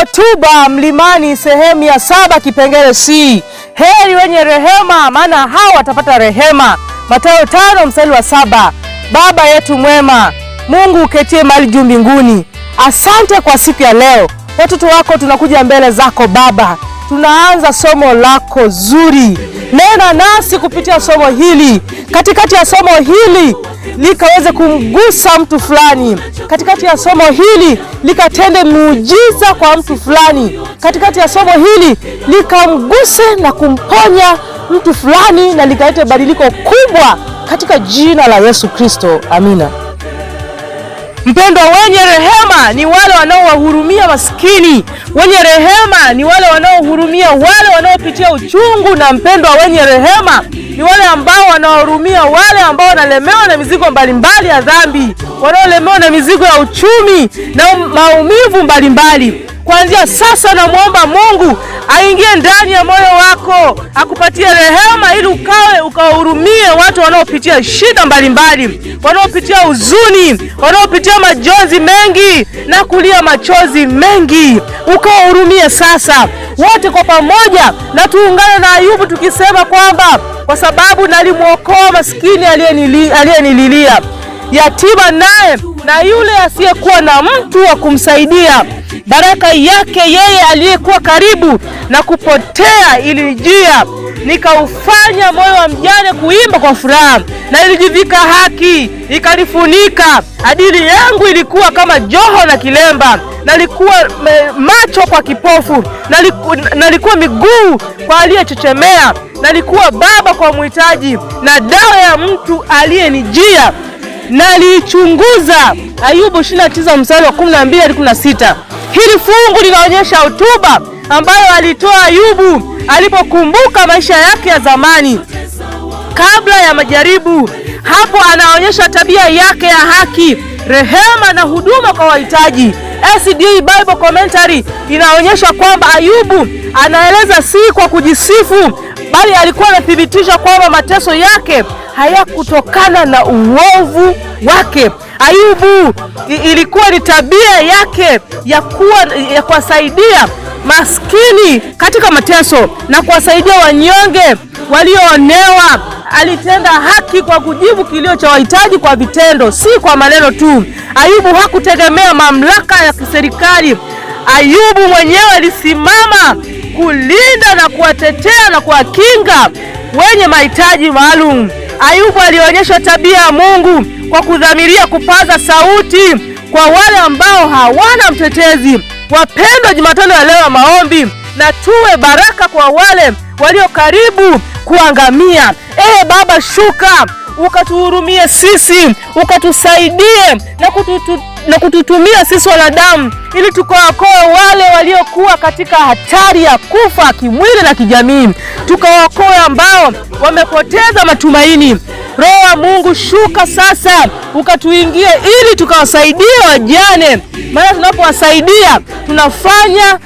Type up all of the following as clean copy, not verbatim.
Hotuba Mlimani sehemu ya 7 kipengele C. Heri wenye rehema, maana hao watapata rehema. Mathayo 5 mstari wa 7. Baba yetu mwema, Mungu uketie mahali juu mbinguni, asante kwa siku ya leo. Watoto wako tunakuja mbele zako Baba, tunaanza somo lako zuri. Nena nasi kupitia somo hili. Katikati ya somo hili likaweze kumgusa mtu fulani. Katikati ya somo hili likatende muujiza kwa mtu fulani. Katikati ya somo hili likamguse na kumponya mtu fulani na likalete badiliko kubwa katika jina la Yesu Kristo. Amina. Mpendwa, wenye rehema ni wale wanaowahurumia maskini. Wenye rehema ni wale wanaohurumia wale wanaopitia uchungu. Na mpendwa, wenye rehema ni wale ambao wanahurumia wale ambao wanalemewa na mizigo mbalimbali ya dhambi, wanaolemewa na mizigo ya uchumi na maumivu mbalimbali. Kuanzia sasa namwomba Mungu aingie ndani ya moyo wako, akupatie rehema ili ukawe ukawahurumie watu wanaopitia shida mbalimbali, wanaopitia huzuni, wanaopitia majonzi mengi na kulia machozi mengi. Ukawahurumie sasa wote kwa pamoja, na tuungane na Ayubu tukisema kwamba kwa sababu nalimwokoa maskini aliyenililia, yatima naye na yule asiyekuwa na mtu wa kumsaidia. Baraka yake yeye aliyekuwa karibu na kupotea ilinijia, nikaufanya moyo wa mjane kuimba kwa furaha, na ilijivika haki ikanifunika. Adili yangu ilikuwa kama joho na kilemba, nalikuwa macho kwa kipofu, nalikuwa miguu kwa aliyechechemea, nalikuwa baba kwa mhitaji, na dawa ya mtu aliyenijia naliichunguza. Ayubu 29 mstari wa 12 hadi 16. Hili fungu linaonyesha hotuba ambayo alitoa Ayubu alipokumbuka maisha yake ya zamani kabla ya majaribu. Hapo anaonyesha tabia yake ya haki, rehema na huduma kwa wahitaji. SDA Bible Commentary inaonyesha kwamba Ayubu anaeleza si kwa kujisifu, bali alikuwa anathibitisha kwamba mateso yake hayakutokana na uovu wake. Ayubu ilikuwa ni tabia yake ya kuwasaidia maskini katika mateso na kuwasaidia wanyonge walioonewa. Alitenda haki kwa kujibu kilio cha wahitaji kwa vitendo, si kwa maneno tu. Ayubu hakutegemea mamlaka ya kiserikali. Ayubu mwenyewe alisimama kulinda na kuwatetea na kuwakinga wenye mahitaji maalum. Ayubu alionyesha tabia ya Mungu kwa kudhamiria kupaza sauti kwa wale ambao hawana mtetezi. Wapendwa, Jumatano ya leo ya maombi, na tuwe baraka kwa wale walio karibu kuangamia. Baba, shuka ukatuhurumie sisi, ukatusaidie na kututumia sisi wanadamu ili tukawaokoe wale waliokuwa katika hatari ya kufa kimwili na kijamii, tukawaokoe ambao wamepoteza matumaini. Roho wa Mungu, shuka sasa ukatuingie ili tukawasaidie wajane, maana tunapowasaidia tunafanya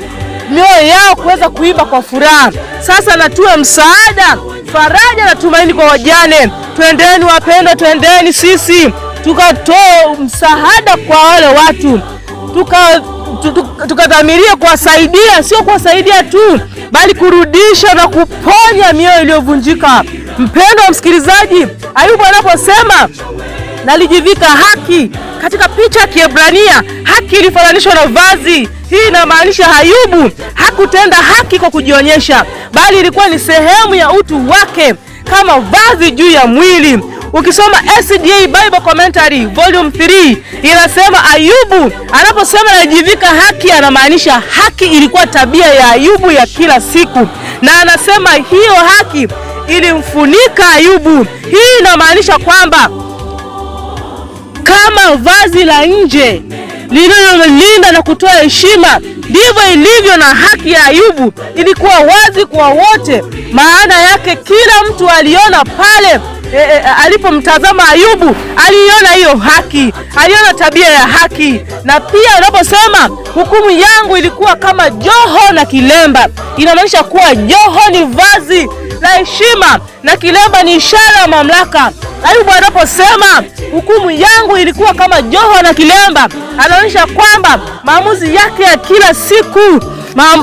mioyo yao kuweza kuimba kwa furaha. Sasa na tuwe msaada, faraja na tumaini kwa wajane. Twendeni wapendwa, twendeni sisi tukatoe msaada kwa wale watu, tukadhamiria kuwasaidia, sio kuwasaidia tu, bali kurudisha na kuponya mioyo iliyovunjika. Mpendwa msikilizaji, Ayubu anaposema nalijivika haki, katika picha ya Kiebrania haki ilifananishwa na vazi. Hii inamaanisha Ayubu hakutenda haki kwa kujionyesha, bali ilikuwa ni sehemu ya utu wake kama vazi juu ya mwili. Ukisoma SDA Bible Commentary Volume 3 inasema Ayubu anaposema anajivika haki, anamaanisha haki ilikuwa tabia ya Ayubu ya kila siku, na anasema hiyo haki ilimfunika Ayubu. Hii inamaanisha kwamba kama vazi la nje lililolinda na kutoa heshima, ndivyo ilivyo na haki ya Ayubu ilikuwa wazi kwa wote. Maana yake kila mtu aliona pale alipomtazama Ayubu, aliona hiyo haki, aliona tabia ya haki. Na pia unaposema hukumu yangu ilikuwa kama joho na kilemba, inamaanisha kuwa joho ni vazi la heshima na kilemba ni ishara ya mamlaka. Ayubu anaposema hukumu yangu ilikuwa kama joho na kilemba, anaonyesha kwamba maamuzi yake ya kila siku,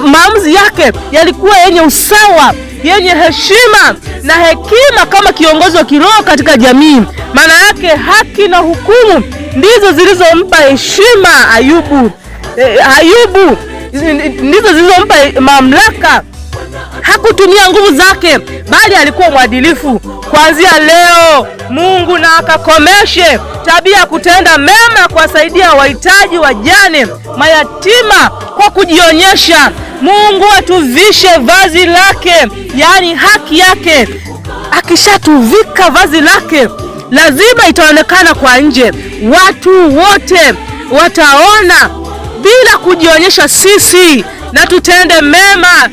maamuzi yake yalikuwa yenye usawa, yenye heshima na hekima kama kiongozi wa kiroho katika jamii. Maana yake haki na hukumu ndizo zilizompa heshima Ayubu. Ayubu ndizo zilizompa mamlaka. Hakutumia nguvu zake, bali alikuwa mwadilifu. Kuanzia leo, Mungu na akakomeshe tabia ya kutenda mema, kuwasaidia wahitaji, wajane, mayatima kwa kujionyesha. Mungu atuvishe vazi lake, yaani haki yake. Akishatuvika vazi lake, lazima itaonekana kwa nje, watu wote wataona bila kujionyesha sisi, na tutende mema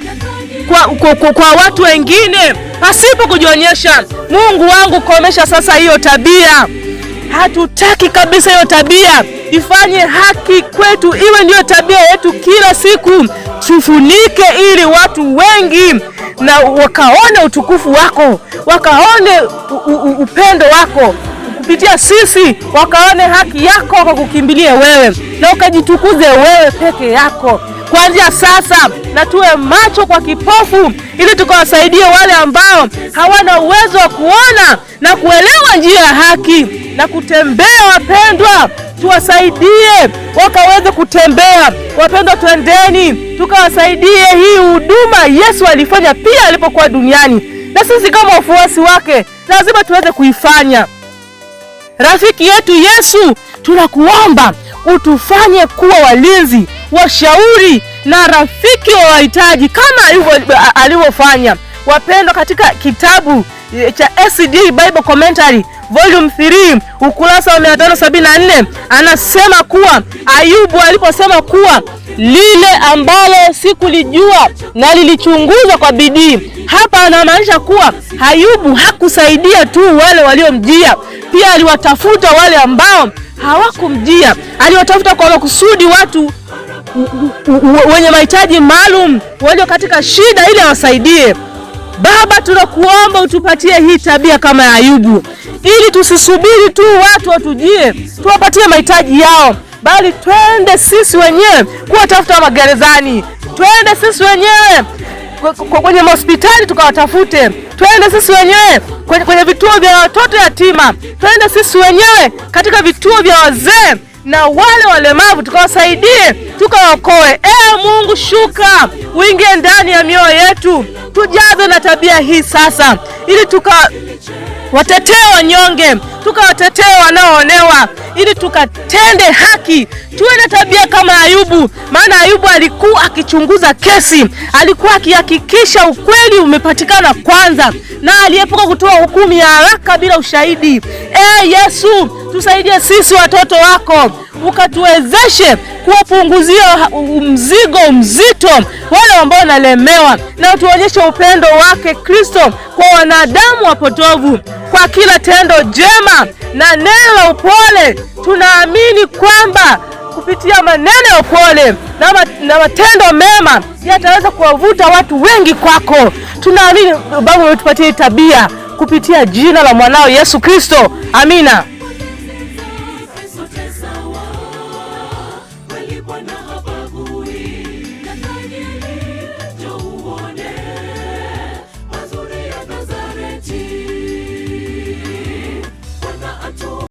kwa watu wengine pasipo kujionyesha. Mungu wangu, komesha sasa hiyo tabia. Hatutaki kabisa hiyo tabia. Ifanye haki kwetu iwe ndiyo tabia yetu kila siku. Tufunike ili watu wengi na wakaone utukufu wako, wakaone upendo wako kupitia sisi, wakaone haki yako kwa kukimbilia wewe, na ukajitukuze wewe peke yako. Kuanzia sasa na tuwe macho kwa kipofu, ili tukawasaidie wale ambao hawana uwezo wa kuona na kuelewa njia ya haki na kutembea. Wapendwa, tuwasaidie wakaweze kutembea. Wapendwa, twendeni tukawasaidie. Hii huduma Yesu alifanya pia alipokuwa duniani, na sisi kama wafuasi wake lazima tuweze kuifanya. Rafiki yetu Yesu, tunakuomba utufanye kuwa walinzi, washauri na rafiki wa wahitaji kama alivyofanya. Wapendwa, katika kitabu cha SDA Bible Commentary Volume 3 ukurasa wa 574 anasema kuwa Ayubu aliposema kuwa lile ambalo sikulijua na lilichunguza kwa bidii, hapa anamaanisha kuwa Ayubu hakusaidia tu wale waliomjia, pia aliwatafuta wale ambao hawakumjia. Aliwatafuta kwa makusudi watu wenye mahitaji maalum, walio katika shida, ili awasaidie. Baba, tunakuomba utupatie hii tabia kama ya Ayubu, ili tusisubiri tu watu watujie tuwapatie mahitaji yao, bali twende sisi wenyewe kuwatafuta magerezani, twende sisi wenyewe kwenye hospitali tukawatafute, twende sisi wenyewe kwenye vituo vya watoto yatima, twende sisi wenyewe katika vituo vya wazee na wale walemavu tukawasaidie, tukawaokoe. Mungu, shuka uingie ndani ya mioyo yetu, tujaze na tabia hii sasa, ili tukawatetee wanyonge, tukawatetee wanaoonewa, ili tukatende haki, tuwe na tabia kama Ayubu. Maana Ayubu alikuwa akichunguza kesi, alikuwa akihakikisha ukweli umepatikana kwanza, na aliepuka kutoa hukumu ya haraka bila ushahidi. Yesu, tusaidie sisi watoto wako, ukatuwezeshe kuwapunguzia mzigo mzito wale ambao wanalemewa, na utuonyeshe upendo wake Kristo kwa wanadamu wapotovu. Kwa kila tendo jema na neno la upole, tunaamini kwamba kupitia maneno ya upole na matendo mema yataweza kuwavuta watu wengi kwako. Tunaamini Baba, umetupatia tabia kupitia jina la mwanao Yesu Kristo. Amina.